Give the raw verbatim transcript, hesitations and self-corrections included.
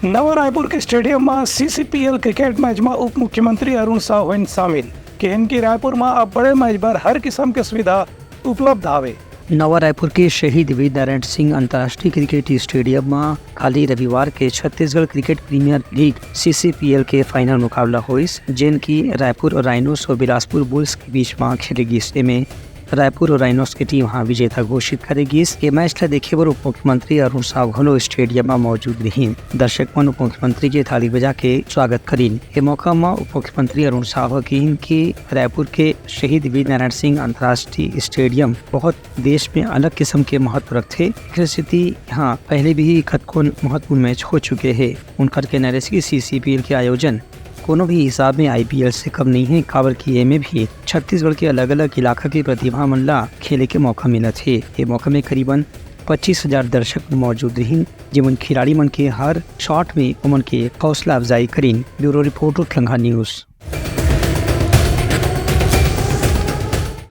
नवा रायपुर के स्टेडियम म सीसीपीएल क्रिकेट मैच म उप मुख्यमंत्री अरुण साव होइन शामिल। केहेन कि रायपुर म अब बड़े मैच बर हर किसम के सुविधा उपलब्ध हावे। नवा रायपुर के शहीद वीर नारायण सिंह अंतर्राष्ट्रीय क्रिकेट स्टेडियम म काली रविवार के Chhattisgarh cricket premier league CCPL के फाइनल मुकाबला होइस, जेन की रायपुर राइनोस और बिलासपुर बुल्स के बीच म खेले गिस। एमे रायपुर और राइनोस के टीम ह विजेता घोषित करे गिस। ये मैच ला देखे बर उप मुख्यमंत्री अरुण साव घलो स्टेडियम म मौजूद रहिन। दर्शक मन उप मुख्यमंत्री के थाली बजा के स्वागत करिन। ये मौका म उप मुख्यमंत्री अरुण साव ह कहिन कि रायपुर के शहीद वीर नारायण सिंह अंतर्राष्ट्रीय स्टेडियम बहुत देश में अलग किस्म के महत्व रखथे। एखर सेती यहाँ पहले भी कतकोन महत्वपूर्ण मैच हो चुके हे। उनकर कहना रहिस कि सीसीपीएल के आयोजन कोनो भी हिसाब में आईपीएल से कम नहीं है, काबर कि एमे भी छत्तीसगढ़ के अलग-अलग इलाका के प्रतिभा मन ला खेले के मौका मिलत हे। ये मौका में करीबन पच्चीस हजार दर्शक मौजूद रहिन, जेमन खिलाड़ी मन के हर शॉट में ओमन के हौसला अफजाई करिन। Bureau report, Uttarkhanda news.